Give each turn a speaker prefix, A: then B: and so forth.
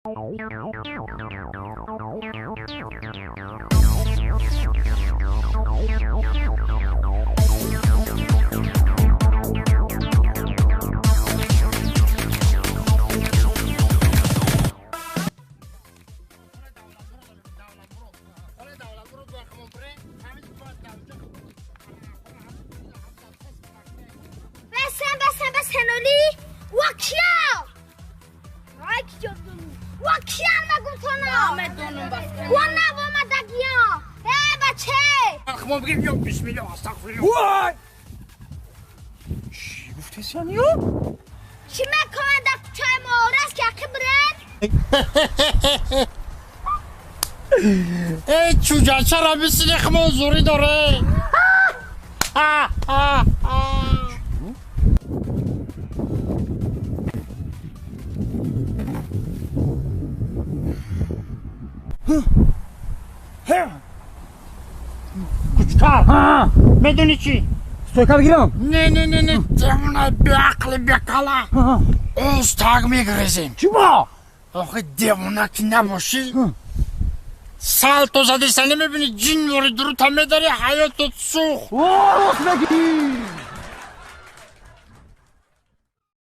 A: بسن بسن بسن оли вакия вакия нагуфтона ва навомадагия э баче.
B: Бисмилла, астағфирулло.
C: Вой, чӣ гуфтесаниё?
A: Чӣ мекунад дар кӯчаи мо? Раст ки ақиб ред.
B: Эй, чӯҷа, чаро мисли хмон зурӣ дорӣ? Кучкар, медони чӣ?
C: Стойка бигирам?
B: Не, не, не, не, демона беақли бекала, озтаг мегирезем.
C: Чӣ ба?
B: Охи, девона ки набошӣ, салто задиса, намебини, ҷин вори дурута медари, ҳаётот сӯхт.
C: Рост мегӣ.